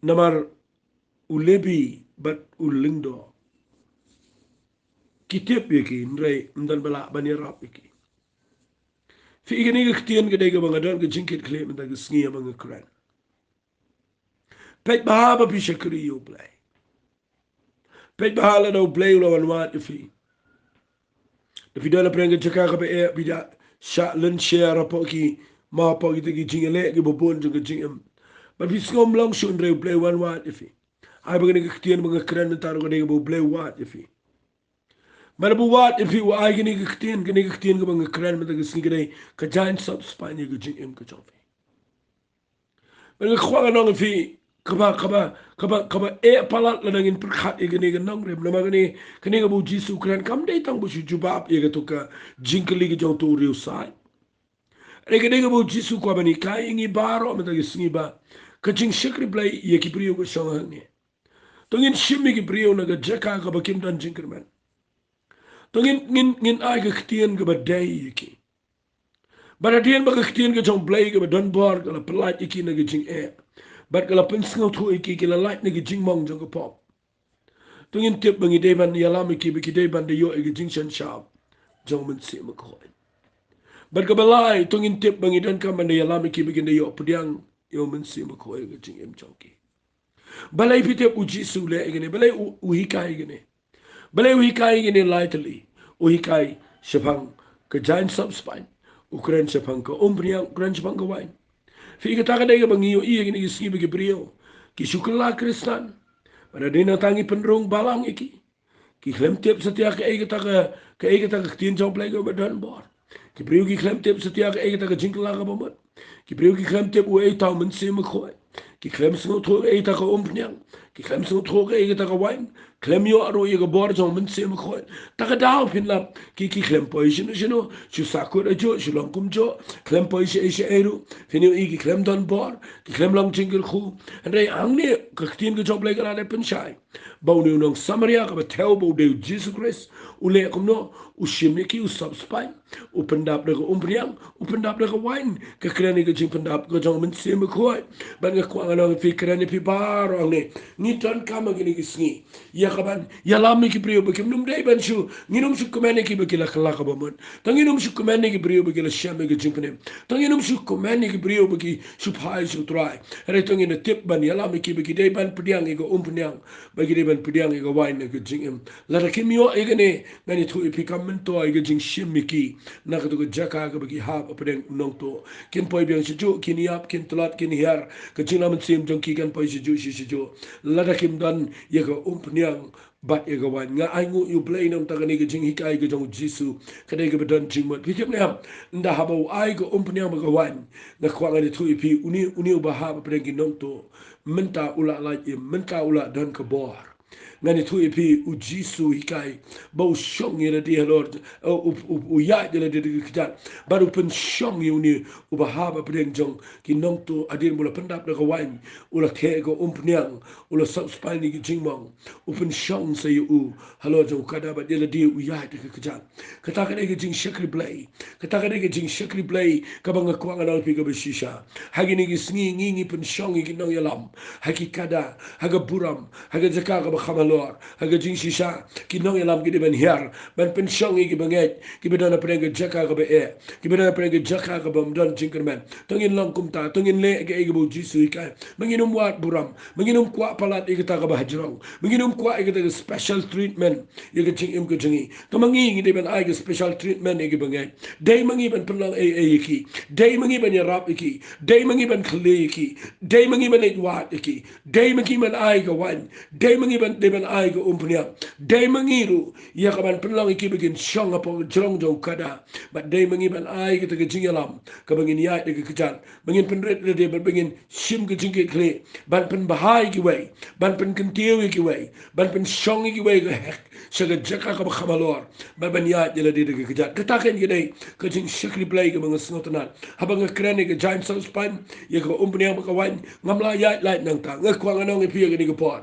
Namar u Lebi bad u Lyngdoh ki tip ïa ki, hynrei ym don ba lah ban ïarap ïa ki. Phi i, kane ka ktien ka dei kaba nga don ka jingkitkhlieh mynta ka sngi haba nga kren. Peit bha ba phi shakri ïa U Blei. Peit bha lada U Blei u la wan wad ïa phi. Da phi don hapdeng ka jaka kaba eh, phi da shah lynshar hapoh ki, ma hapoh kita ki jingïaleh kiba bun jong ka jingim. Bad phi sngew ym long shuh, hynrei U Blei u wan wad ïa phi. Ai ba kane ka ktien ba nga kren mynta ruh ka dei kaba U Blei u wad ïa phi. Bad haba u wad ïa phi, u ai kane ka ktien, kane ka ktien kaba nga kren mynta ka sngi ka dei ka jaiñ sop spaiñ ïa ka jingim ka jong phi. Bad nga kwah ban ong ïa phi, kaba, kaba, kaba, kaba eh palat lada ngin pyrkhat ïa kane ka nongrim. Namar kane, kane kaba U Jisu u kren kam dei tang ba shu jubab ïa kato ka jingkylli ka jong uto u riewsaiñ. Hynrei ka dei kaba U Jisu u kwah ban hikai ïa ngi baroh mynta ka sngi ba ka jingshakri Blei ïa ki briew ka shong hangne. To ngin shim ïa ki briew na ka jaka kaba kim don jingkyrmen. To ngin, ngin, ngin ai ka ktien kaba dei ïa ki. Bad hadien ba ka ktien ka jong U Blei kaba don bor ka la pyllait ïa ki na ka jingeh, bad ka la pynsngewthuh ïa ki, ki la lait na ka jingmong jong ka pop, to ngin tip ba ngi dei ban ïalam ïa ki ba ki dei ban da ïoh ïa ka jingsynshar jong U Mynsiem Bakhuid. Bad kaba lai, to ngin tip ba ngi donkam ban da ïalam ïa ki ba kin da ïoh pdiang ïa U Mynsiem Bakhuid ha ka jingim jong ki. Balei phi tip U Jisu u leh ïa kane? Balei u, u hikai ïa kane? Balei u hikai ïa kane lai tylli? U hikai shaphang ka jaiñ sop spaiñ, u kren shaphang ka umphniang, u kren shaphang ka waiñ. Phi i, kata ka dei kaba ngi ïohi ïa kine ki sngi ba ki briew ki shu kylla Khristan. Bad hadien nangta ngi pynrung balang ïa ki. Ki khlem tip satia kaei kata ka, kaei kata ka ktien jong U Blei kaba don bor. Ki briew ki khlem tip satia kaei kata ka jingkylla kaba mut. Ki briew ki khlem tip uei uta U Mynsiem Bakhuid. Ki khlem sngewthuh kaei kata ka umphniang. Ki khlem sngewthuh kaei kata ka waiñ. Khlem ïoh ruh ïa ka bor jong U Mynsiem Bakhuid. Ta ka daw phin lap ki, ki khlem poi shano shano, shu sahkut ajuh, shu long kumjuh, khlem poi shaei shaei ruh. Phin ïohi ki khlem don bor, ki khlem long jingkyrkhu. Hynrei hangne ka ktien ka jong U Blei ka la dep pynshai ba une u nong Samaria kaba thew ba u dei U Jisu Khrist, u leh kumno? U shim ïa ki, u sop spaiñ, u pyndap da ka umphniang, u pyndap da ka waiñ. Ka kren ïa ka jingpyndap ka jong U Mynsiem Bakhuid. Bad nga kwah ngan ong ïa phi, kren ïa phi baroh hangne, ngi donkam ha kine ki sngi ïa kaban ïalam ïa ki briew ba kim nym dei ban shu, ngin ym shu kmen ïa ki ba ki la kylla kaba mut. To ngin ym shu kmen ïa ki briew ba ki la shem ïa ka jingpynim. To ngin ym shu kmen ïa ki briew ba ki shu phai sha U Trai. Hynrei to ngin da tip ban ïalam ïa ki ba ki dei ban pdiang ïa ka umphniang, ba ki dei ban pdiang ïa ka waiñ na ka jingim. Lada kim ïoh ïa kane, ngan ïathuh ïa phi, kam myntoi ka jingshim ïa ki na kato ka jaka kaba ki hap hapdeng u nongtuh. Kin poi biang shajuh, kin ïap, kin tlot, kin hiar. Ka jingïalam mynsiem jong ki kan poi shajuh shi shajuh lada kim don ïa ka umphniang bad ïa ka waiñ. Nga ainguh ïa U Blei namar kane ka jinghikai ka jong U Jisu ka dei kaba don jingmut. Phi tip ne em, ynda haba u ai ka umphniang bad ka waiñ, nga kwah ngan ïathuh ïa phi, une, une uba hap hapdeng ki nongtuh, mynta u la lait im, mynta u la don ka bor. Ngan ïathuh ïa phi, U Jisu u hikai ba u shong ïa lade halor, u, u, u, u ïaid ïa lade da ka kjat bad u pynshong ïa une uba hap hapdeng jong ki nongtuh. Hadien ba u la pyndap da ka waiñ, u la theh ka umphniang, u la sop spaiñ ïa ki jingmong, u pynshong sa ïa u halor jong u kada bad ïa lade u ïaid da ka kjat. Kata ka dei ka jingshakri Blei. Kata ka dei ka jingshakri Blei kaba nga kwah ngan ong ïa phi kaba shisha. Ha kine ki sngi ngi, ngi pynshong ïa ki nongïalam ha ki kada, ha ka burom, ha ka jaka kaba kham halor, ha ka jingshisha. Ki nongïalam ki dei ban hiar ban pynshong ïa ki bangeit kiba don hapdeng ka jaka kaba eh, kiba don hapdeng ka jaka kaba ym don jingkyrmen. To ngin long kumta, to ngin leh kaei kaba U Jisu u hikai. Ma ngin ym wad burom, ma ngin ym kwah palat ïa kata kaba hajrong, ma ngin ym kwah ïa kata ka special treatment ïa ka jingim ka jong ngi. To ma ngi, ngi dei ban ai ka special treatment ïa ki bangeit. Dei ma ngi ban pynlong ei ei ïa ki. Dei ma ngi ban ïarap ïa ki. Dei ma ngi ban kylli ïa ki. Dei ma ngi ban leit wad ïa ki. Dei ma ngi ban ai ka waiñ. Dei ma ngi ban, dei ban ai ka umphniang. Dei ma ngi ruh ïa kaban pynlong ïa ki ba kin shong hapoh ka jrong jong u kada. Bad dei ma ngi ban ai kata ka jingïalam kaba ngin ïaid da ka kjat, ba ngin pynrit lade bad ba ngin shim ka jingkitkhlieh, ban pynbha ïa kiwei, ban pynkyntiew ïa kiwei, ban pynshong ïa kiwei ka heh sha ka jaka kaba kham halor, bad ban ïaid ïa lade da ka kjat. Kata kein ka dei ka jingshakri Blei kaba nga sngewtynnat haba nga kren ïa ka jaiñ sop spaiñ, ïa ka umphniang bad ka waiñ. Ngam lah ïaid lait nangta. Nga kwah ngan ong ïa phi ha kane ka por,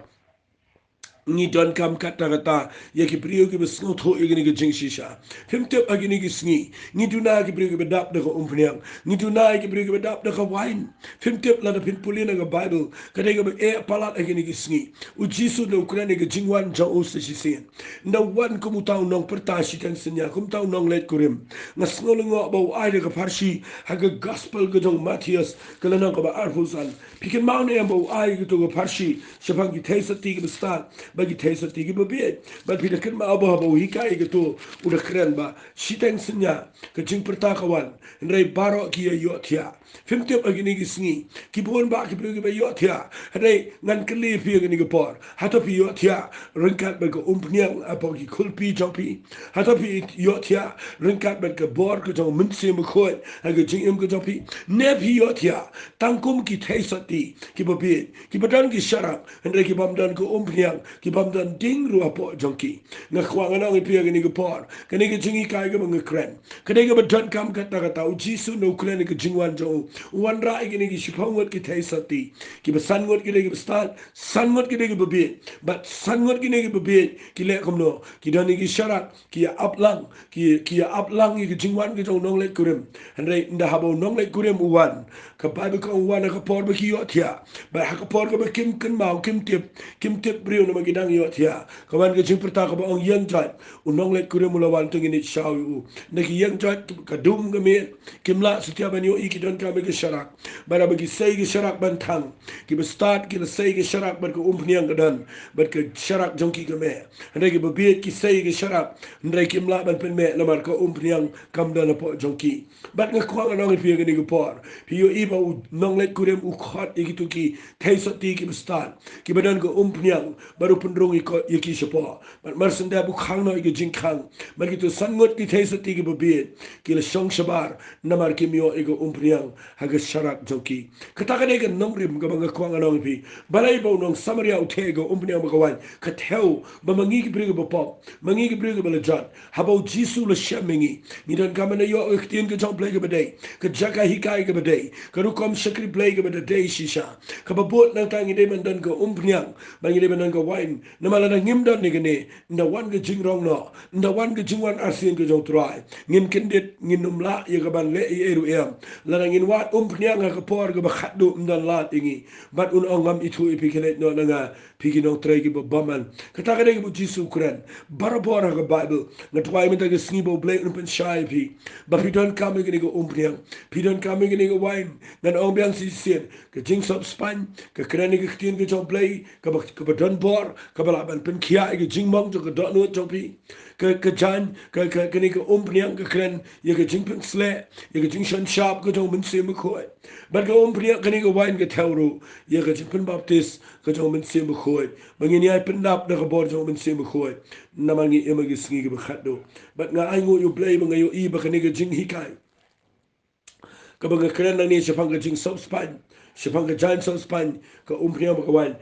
Ngi donkam katta katta ïa ki briew kiba sngewthuh ïa kine ki jingshisha. Phim tip ha kine ki sngi ngi duna ïa ki briew kiba dap da ka umphniang, ngi duna ïa ki briew kiba dap da ka wain. Phim tip lada phin pule na ka Baibl, ka dei kaba eh palat ha kine ki sngi. U Jisu u kren ïa ka jingwan jong u sa shisien. Ynda u wan kum uta u nongpyrta shiteng synñia, kum uta u nongleit kurim. Nga sngew lyngngoh ba u ai da ka pharshi ha ka gospel ka jong u Mathaios ka lynnong kaba arphew san. Phi kynmaw ne em ba u ai katu ka pharshi shaphang ki theisotti kiba stad bad ki theisotti kiba bieit? Bad phi da kynmaw ba haba u hikai katu u da kren ba shiteng synñia, ka jingpyrta ka wan, hynrei baroh ki ïa ïohthiah. Phim tip ha kine ki sngi ki bun bah ki briew kiba ïohthiah. Hynrei ngan kylli phi ha kane ka por, hato phi ïohthiah ryngkat bad ka umphniang hapoh ki khulpi jong phi? Hato phi ïohthiah ryngkat bad ka bor ka jong u Mynsiem Bakhuid ha ka jingim ka jong phi? Ne phi ïohthiah tang kum ki theisotti kiba bieit, kiba don ki sharak hynrei ki bym don ka umphniang, ki bym don ding ruh hapoh jong ki? Nga kwah ngan ong ïa phi ha kane ka por, kane ka jinghikai kaba nga kren ka dei kaba donkam katta katta. U Jisu ynda u kren ïa ka jingwan jong u, u wanrah ïa kine ki shiphew ngut ki theisotti. Kiba san ngut ki dei kiba stad, san ngut ki dei kiba bieit. Bad san ngut kine kiba bieit ki leh kumno? Ki don ïa ki sharak, ki ïa ap lang, ki, ki ïa ap lang ïa ka jingwan ka jong u nongleit kurim. Hynrei ynda haba u nongleit kurim u wan, ka Baibl ka ong u wan ha ka por ba ki ïohthiah, bad ha ka por kaba kim kynmaw, kim tip, kim tip briew namar ki dang ïohthiah. Ka wan ka jingpyrta kaba ong ïeng joit, u nongleit kurim u la wan, to ngin ïeit shaw ïa u. Ynda ki ïeng joit, ka dum ka miet, kim lah satia ban ïohi ki donkam ïa ka sharak. Bad haba ki sei ka sharak ban thang, kiba stad ki la sei ka sharak bad ka umphniang ka don, bad ka sharak jong ki ka meh. Hynrei kiba bieit ki sei ka sharak hynrei kim lah ban pynmeh namar ka umphniang kam don hapoh jong ki. Bad nga kwah ngan ong ïa phi ha kane ka por, phi ïohi ba u nongleit kurim u khot ïa kito ki theisotti kiba stad, kiba don ka umphniang, bad u pynrung ïa ki shapoh. Bad mar shen dep u khang noh ïa ka jingkhang. Bad kito san ngut ki theisotti kiba bieit ki la shong shabar namar kim ïoh ïa ka umphniang ha ka sharak jong ki. Kata ka dei ka nongrim kaba nga kwah ngan ong ïa phi. Balei ba u nong Samaria u theh ïa ka umphniang bad ka wain? Ka thew ba ma ngi ki briew kiba pop, ma ngi ki briew kiba la jot, haba u Jisu u la shem ïa ngi, ngi donkam ban ïoh ka ktien ka jong U Blei kaba dei, ka jaka hikai kaba dei, ka rukom shakri Blei kaba dei shisha, kaba bud nangta ngi dei ban don ka umphniang, ba ngi dei ban don ka wain. Namar lada ngim don ïa kane, ynda wan ka jingrong noh, ynda wan ka jingwan arsien ka jong U Trai, ngin kyndit, ngin ym lah ïa ka ban leh ei ei ruh em. Lada ngin wad umphniang ha ka por kaba khatduh, ym don lad ïa ngi. Bad un ong, ngam ithuh ïa phi, khie leit noh na nga, phi ki nongtrei kiba bymman. Kata ka dei kaba u Jisu u kren barabor ha ka Baibl. Nga duwai mynta ka sngi ba U Blei un pynshai ïa phi, ba phi donkam ïa kane ka umphniang, phi donkam ïa kane ka wain. Ngan ong biang shisien, ka jingsop spaiñ, ka kren ïa ka ktien ka jong U Blei, kaba, kaba don bor, kaba lah ban pynkhiah ïa ka jingmong jong ka dohnud jong phi. Ka, ka jaiñ, ka, ka, kane ka umphniang ka kren ïa ka jingpynsleh, ïa ka jingshon shap ka jong U Mynsiem Bakhuid. Bad ka umphniang, kane ka wain ka thew ruh ïa ka jingpynbaptis ka jong U Mynsiem Bakhuid, ba ngin ïai pyndap da ka bor jong U Mynsiem Bakhuid namar ngi im ha ki sngi kiba khatduh. Bad nga ainguh ïa U Blei ba nga ïohi ba kane ka jinghikai kaba nga kren nangne shaphang ka jingsop spaiñ, shaphang ka jaiñ sop spaiñ, ka umphniang bad ka wain,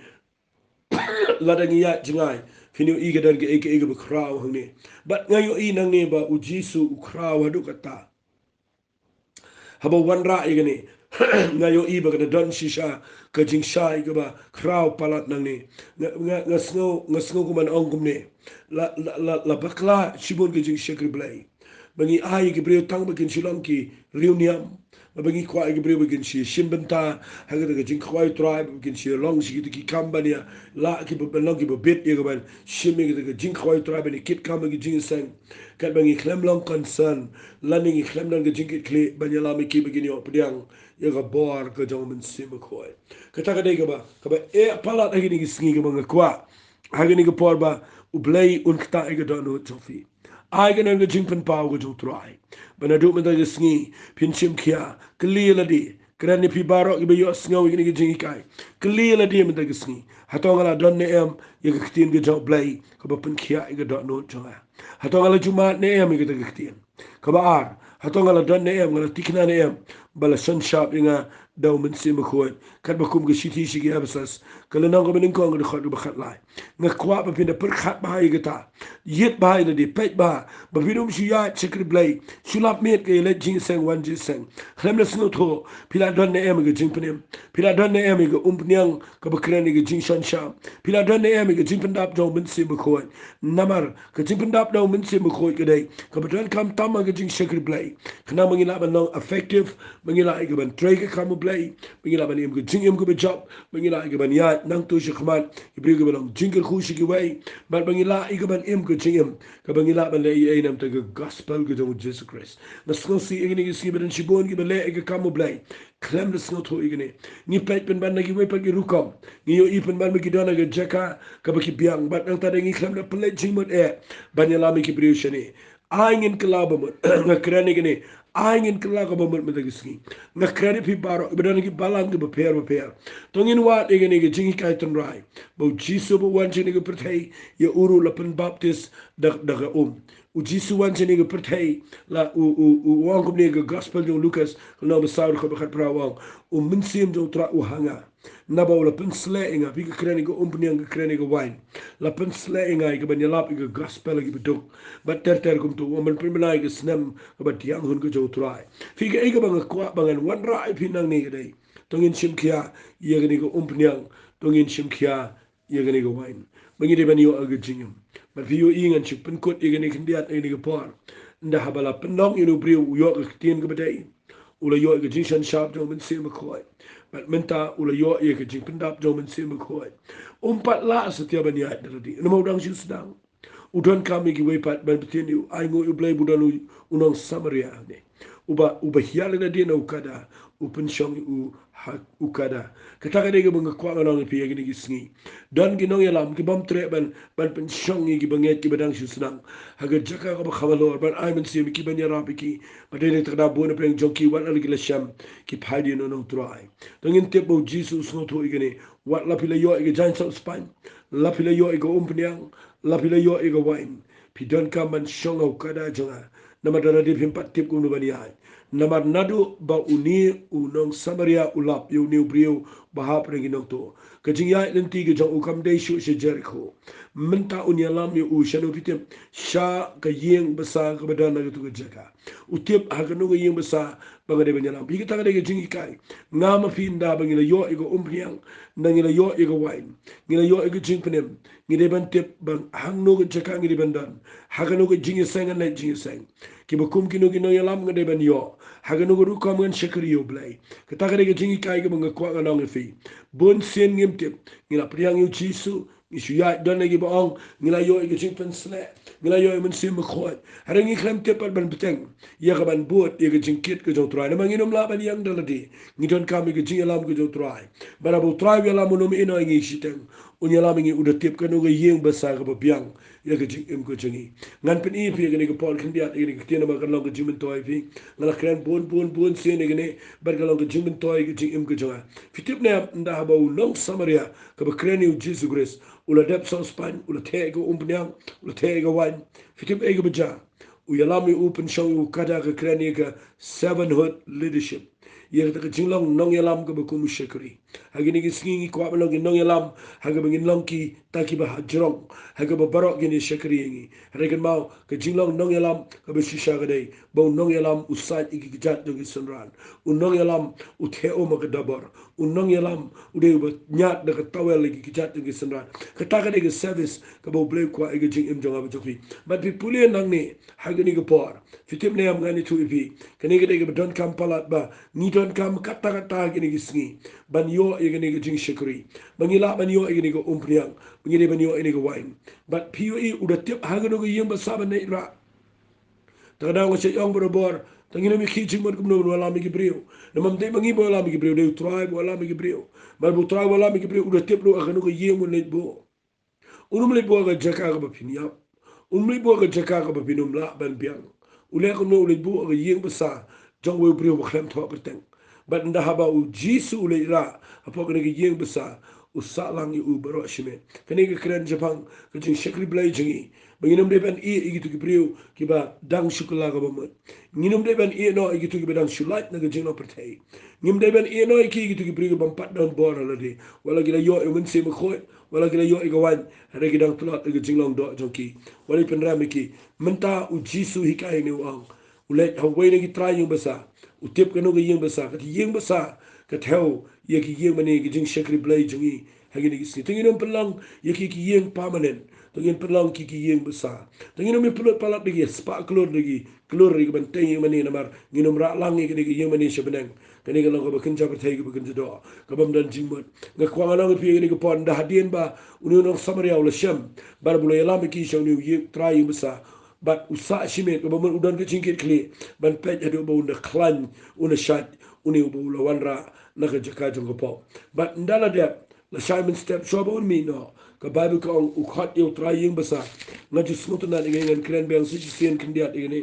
lada ngi ïaid jngai, phin ïohi ka don kaei kaei kaba khraw hangne. Bad nga ïohi nangne ba u Jisu u khraw haduh katta. Haba u wanrah ïa kane, nga ïohi ba ka da don shisha ka jingshai kaba khraw palat nangne. Nga, nga, nga sngew, nga sngew kumban ong kumne, la, la, la, la bakla shibun ka jingshakri Blei, ba ngi ai ïa ki briew tang ba kin shu long ki riewniam, ba ngi kwah ïa ki briew ba kin shu shim bynta ha kata ka jingkhawai U Trai, ba kin shu long shi kito ki kam ban ïa lah kiba, ban long kiba bit ïa ka ban shim ïa kata ka jingkhawai U Trai, ban ïa kit kam ha ki jingïaseng. Katba ngi khlem long concern lane ngi khlem don ka jingkitkhlieh ban ïalam ïa ki ba kin ïoh pdiang ïa ka bor ka jong U Mynsiem Bakhuid. Kata ka dei kaba, kaba eh palat ha kine ki sngi kaba nga kwah ha kane ka por ba U Blei un ktah ïa ka dohnud jong phi. Ai ka don ka jingpynpaw ka jong U Trai ba naduh mynta ka sngi phin shim khia. Kylli ïa lade, kren ïa phi baroh kiba ïohsngew ïa kine ki jinghikai. Kylli ïa lade mynta ka sngi, hato nga la don ne em ïa ka ktien ka jong U Blei kaba pynkhiah ïa ka dohnud jong nga? Hato nga la ju mad ne em ïa kata ka ktien? Kaba ar, hato nga la don ne em, nga la tikna ne em ba la shon shap ïa nga da u Mynsiem Bakhuid. Katba kum ka shithi sha ki Ephesus, ka lynnong kaba nyngkong, ka dkhot kaba khatlai. Nga kwah ba phin da pyrkhat bha ïa kata. Ïit bha ïa lade, peit bha, ba phin ym shu ïaid shakri Blei, shu lap miet ka ïaleit jingïaseng wan jingïaseng. Khlem da sngewthuh, phi la don ne em ïa ka jingpynim? Phi la don ne em ïa ka umphniang kaba kren ïa ka jingshon shap? Phi la don ne em ïa ka jingpyndap jong u Mynsiem Bakhuid? Namar ka jingpyndap da u Mynsiem Bakhuid ka dei kaba donkam tam ha ka jingshakri Blei, khnang ba ngin lah ban long effective, ba ngin lah ïa ka ban trei ka kam u Blei, ba ngin lah ban im ka jingim kaba jop, ba ngin lah ïa ka ban ïaid nangta sha khmat, ki briew kiba long jingkyrkhu sha kiwei, bad ba ngin lah ïa ka ban im ka jingim kaba ngin lah ban leh ei ei na bynta ka gospel ka jong u Jisu Khrist. Nga sngewsih ïa kine ki sngi ba don shibun kiba leh ïa ka kam u Blei khlem da sngewthuh ïa kine. Ngi peit pynban na kiwei pat ki rukom, ngi ïohi pynban ba ki don ha ka jaka kaba ki biang, bad nangta de ngi khlem da pynleit jingmut eh ban ïalam ïa ki briew shane. Ai ngin kylla ba mut. Nga kren ïa kine, ai ngin kylla kaba mut mynta ki sngi. Nga kren ïa phi baroh ba don ha ki balang kiba pher bapher. To ngin wad ïa kane ka jinghikai tynrai, ba u Jisu ba u wan sha kane ka pyrthei, ïa u ruh la pynbaptis da, da ka um. U Jisu wan sha kane ka pyrthei, la u, u, u ong kumne ha ka gospel jong u Lukas, ka lynnong ba saw, dkhot ba khatphra, u ong: U Mynsiem jong u Trai u ha nga, naba u la pynsleh ïa nga. Phi, ka kren ïa ka umphniang, ka kren ïa ka wain. La pynsleh ïa nga ïa ka ban ïalap ïa ka gospel ha kiba duk. Bad ter ter kumta u ong, ban pynbna ïa ka snem kaba thiang hun ka jong u Trai. Phi, kaei kaba nga kwah ba ngan wanrah ïa phi nangne ka dei, to ngin shim khia ïa kane ka umphniang, to ngin shim khia ïa kane ka wain, ba ngi dei ban ïoh ïa ka jingim. Bad phi ïohi, ngan shu pynkut ïa kane khyndiat ïa kane ka por. Ynda haba la pynlong ïa une u briew, u ïoh ka ktien kaba dei, u la ïoh ïa ka jingshon shap jong u Mynsiem Bakhuid. Bad mynta u la ïoh ïa ka jingpyndap jong u Mynsiem Bakhuid. Um pat lah satia ban ïaid da lade, namar u dang shu sdang. U donkam ïa kiwei pat ban bteng ïa u. Ai nguh ïa u Blei ba u don u, u nong Samaria ne, uba, uba hiar ïa lade na u kada, u pynshong ïa u ha u kada. Kata ka dei kaba nga kwah ngan ong ïa phi ïa kine ki sngi. Don ki nongïalam ki bym treh ban, ban pynshong ïa ki bangeit kiba dang shu sdang. Ha ka jaka kaba kham halor, ban ai mynsiem ïa ki, ban ïarap ïa ki. Ba dei na kata ka daw bun na pdeng jong ki, wat la ki la shem, ki phai dien na u Trai. To ngin tip ba u Jisu u sngewthuh ïa kine. Wat la phi la ïoh ïa ka jaiñ sohspaiñ, la phi la ïoh ïa ka umphniang, la phi la ïoh ïa ka wain, phi donkam ban shong ha u kada jong nga. Namar da lade phim pat tip kumno ban ïaid. Namar naduh ba une u nong Samaria u lap ïa une u briew ba hap na ki nongtuh, ka jingïaid lynti ka jong u kam dei shuh sha Jerikho. Mynta un ïalam ïa u shano phi tip? Sha ka ïing basa kaba don ha katu ka jaka. U tip ha kano ka ïing basa ba nga dei ban ïalam. Phi, kata ka dei ka jinghikai. Nga ma phi, ynda ba ngi la ïoh ïa ka umphniang, ynda ngi la ïoh ïa ka wain, ngi la ïoh ïa ka jingpynim, ngi dei ban tip ba hangno ka jaka ngi dei ban don, ha kano ka jingïaseng ngan leit jingïaseng, kiba kum kino ki nongïalam nga dei ban ïoh, ha kano ka rukom ngan shakri ïa u Blei. Kata ka dei ka jinghikai kaba nga kwah ngan ong ïa phi. Bun sien ngim tip. Ngi la pdiang ïa u Jisu, ngi shu ïaid, don na kiba ong ngi la ïoh ïa ka jingpynsleh, ngi la ïoh ïa u Mynsiem Bakhuid, hynrei ngi khlem tip pat ban bteng ïa ka ban bud ïa ka jingkit ka jong u Trai. Namar ngin ym lah ban ïeng da lade. Ngi donkam ïa ka jingïalam ka jong u Trai. Bad haba u Trai u ïalam, un ym ïehnoh ïa ngi shiteng. Un ïalam ïa ngi, u da tip kano ka ïing basa kaba biang ïa ka jingim ka jong ngi. Ngan pyni ïa phi ïa kane ka por khyndiat ïa kane ka ktien, namar kan long ka jingmyntoi ïa phi. Nga la kren bun bun bun sien ïa kane, bad kan long ka jingmyntoi ïa ka jingim ka jong nga. Phi tip ne em, ynda haba u nong Samaria kaba kren ïa u Jisu Khrist u la dep sohspaiñ, u la theh ïa ka umphniang, u la theh ïa ka wain, phi tip ei kaba jia? U ïalam ïa u, pynshong ïa u kada, ka kren ïa ka servanthood leadership, ïa kata ka jinglong nongïalam kaba kum u shakri. Ha kine ki sngi ngi kwah ban long ki nongïalam, ha kaba ngin long kita kiba hajrong ha kaba baroh kin ïa shakri ïa ngi. Hynrei kynmaw, ka jinglong nongïalam kaba shisha ka dei ba u nongïalam u sait ïa ki kjat jong ki synran. U nongïalam u theh um ha ka dabor. U nongïalam u dei uba ñiad da ka towel ïa ki kjat jong ki synran. Kata ka dei ka service kaba u Blei u kwah ïa ka jingim jong nga bad jong phi. Bad phi pule nangne ha kane ka por, phi tip ne em, ngan ïathuh ïa phi, kane ka dei kaba donkam palat, ba ngi donkam katta katta ha kine ki sngi ban ïoh ïa kane ka jingshakri, ba ngi lah ban ïoh ïa kane ka umphniang, ba ngi dei ban ïoh ïa kane ka wain. Bad phi ïohi, u da tip ha kano ka ïing basa ban leit rah. Te ka daw nga shait ong barabor, te ngin ym ïa khih jingmut kumno ban wallam ïa ki briew. Namar ym dei ma ngi ba wallam ïa ki briew, dei u Trai ba wallam ïa ki briew. Bad ba u Trai wallam ïa ki briew, u da tip ruh ha kano ka ïing un leit buh. Un ym leit buh ha ka jaka kaba phin ïap. Un ym leit buh ha ka jaka kaba phin ym lah ban biang. U leh kumno? U leit buh ha ka ïing basa jong uwei u briew ba khlem thoh kyrteng. Bad ynda haba u Jisu u leit rah hapoh kane ka ïing basa, u sah lang ïa u baroh shimet. Kane ka kren shaphang ka jingshakri Blei jong ngi, ba ngin ym dei ban ïeh ïa kito ki briew kiba dang shu kylla kaba mut. Ngin ym dei ban ïeh noh ïa kito kiba dang shu lait na ka jinglong pyrthei. Ngim dei ban ïeh noh ïa ki, ïa kito ki briew kiba ym pat don bor ha lade. Wat la ki la ïoh ïa u Mynsiem Bakhuid, wat la ki la ïoh ïa ka waiñ, hynrei ki dang tlot ïa ka jinglong doh jong ki. Wat la pynrem ïa ki. Mynta u Jisu hikai ne u ong, u leit ha uwei na ki trai ïing basa, u tip kano ka ïing basa. Kata ïing basa ka thew ïa ki ïing mane, ki jingshakri Blei jong ngi ha kine ki sngi. To ngin ym pynlong ïa ki ki ïing permanent. To ngin pynlong ki ki ïing basa. To ngin ym ïa pynlut palat da ki, spah klur da ki, klur da ki ban tei ïing mane, namar ngin ym rah lang ïa kine ki ïing mane sha bneng. Kane ka long kaba kynja pyrthei, kaba kynja doh, kaba ym don jingmut. Nga kwah ngan ong ïa phi ha kane ka por, ynda hadien ba une u nong Samaria u la shem, bad ba u la ïalam ïa ki sha une u ïing, trai ïing basa, bad u sah shimet, kaba mut u don ka jingkitkhlieh ban peit haduh ba un da khlaiñ, un da shait une uba u la wanrah na ka jaka jong ka pop. Bad ynda la dep, lashai mynstep shuwa ba un mih noh, ka Baibl ka ong u khot ïa u trai ïing basa. Nga ju sngewtynnat ïa kane, ngan kren biang sa shisien khyndiat ïa kane.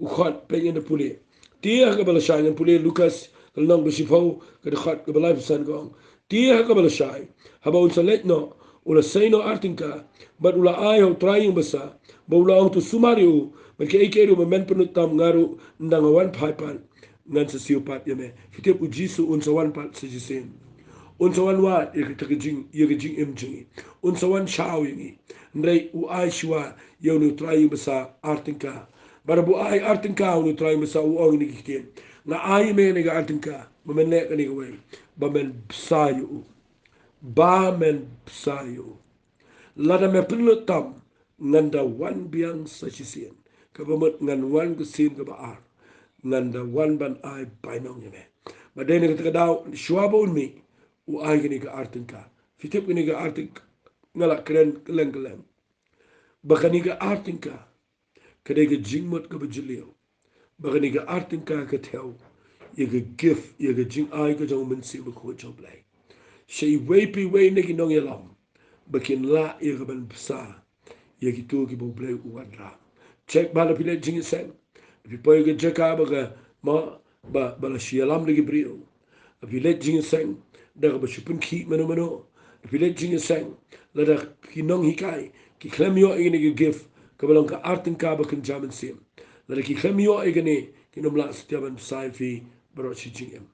U khot, peit, ngan da pule. Te ha kaba lashai, ngan pule Lukas ka lynnong ba shiphew, ka dkhot kaba laiphew san, ka ong: Te ha kaba lashai, haba un sa leit noh, u la sei noh ar tyngka, bad u la ai ha u trai ïing basa ba u la ong, to sumar ïa u, bad kaei kaei ruh ba men pynlut tam, nga ruh ynda nga wan phai pat ngan sa siew pat ïa me. Phi tip, u Jisu un sa wan pat sa shisien. Un sa wan wad ïa ka, ka jing, ïa ka jingim jong ngi. Un sa wan shaw ïa ngi. Hynrei u ai shuwa ïa une u trai ïing basa ar tyngka. Bad haba u ai ar tyngka une u trai ïing basa, u ong ïa kine ki ktien: Nga ai ïa me kane ka ar tyngka, ba men leh kane kawei, ba men bsa ïa u. Ba men bsa ïa u. Lada me pynlut tam, ngan da wan biang sa shisien, kaba mut ngan wan ka sien kaba ar, ngan da wan ban ai bainong ïa me. Bad dei na kata ka daw, shuwa ba un mih, u ai kane ka ar tyngka. Phi tip, kane ka ar tyngka, nga la kren kylleng kylleng ba kane ka ar tyngka ka dei ka jingmut kaba jylliew, ba kane ka ar tyngka ka thew ïa ka gift, ïa ka jingai ka jong u Mynsiem Bakhuid jong u Blei sha iwei pa iwei na ki nongïalam, ba kin lah ïa ka ban bsa ïa kito kiba u Blei u wanrah. Check ba lada phi leit jingïaseng, phi poi ka jaka ba ka, ma, ba, ba la shu ïalam da ki briew, phi leit jingïaseng da kaba shu pynkhih mano mano, phi leit jingïaseng, lada ki nonghikai ki khlem ïoh ïa kane ka gift kaba long ka ar tyngka ba kynja mynsiem, lada ki khlem ïoh ïa kane, kin ym lah satia ban bsa ïa phi baroh shi jingim.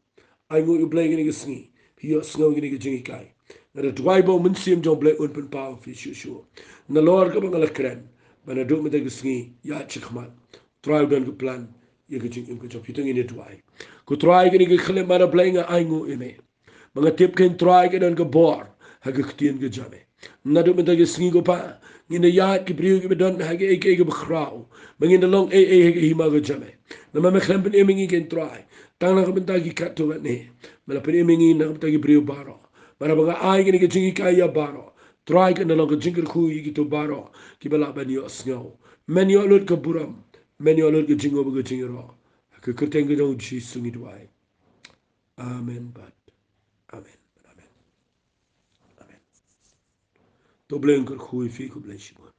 Ainguh ïa u Blei kane ka sngi, phi ïohsngew ïa kane ka jinghikai. Nga da duwai ba u Mynsiem jong u Blei un pynpaw ïa phi shuh shuh. Nalor kaba nga la kren, ba naduh mynta ka sngi ïaid shakhmat, Trai u don ka plan ïa ka jingim ka jong phi. To ngin ïa duwai. Ko Trai, kane ka khyllipmat, a Blei, nga ainguh ïa me, ba nga tip, ko Trai, ka don ka bor ha ka ktien ka jong me. Naduh mynta ka sngi, ko Pa, ngin da ïaid ki briew kiba don ha kaei kaei kaba khraw, ba ngin da long ei ei ha ka hima ka jong me. Namar me khlem pynim ïa ngi, ko Trai, tang na ka bynta ki katto katne, me la pynim ïa ngi na ka bynta ki briew baroh. Bad haba nga ai kane ka jinghikai ïa baroh, Trai, kan da long ka jingkyrkhu ïa kito baroh kiba lah ban ïohsngew. Men ïoh lut ka burom, men ïoh lut ka jingngop bad ka jingïaroh. Ha ka kyrteng ka jong u Jisu ngi duwai. Amen bad amen. Amen. Amen. To Blei un kyrkhu ïa phi, khublei shibun.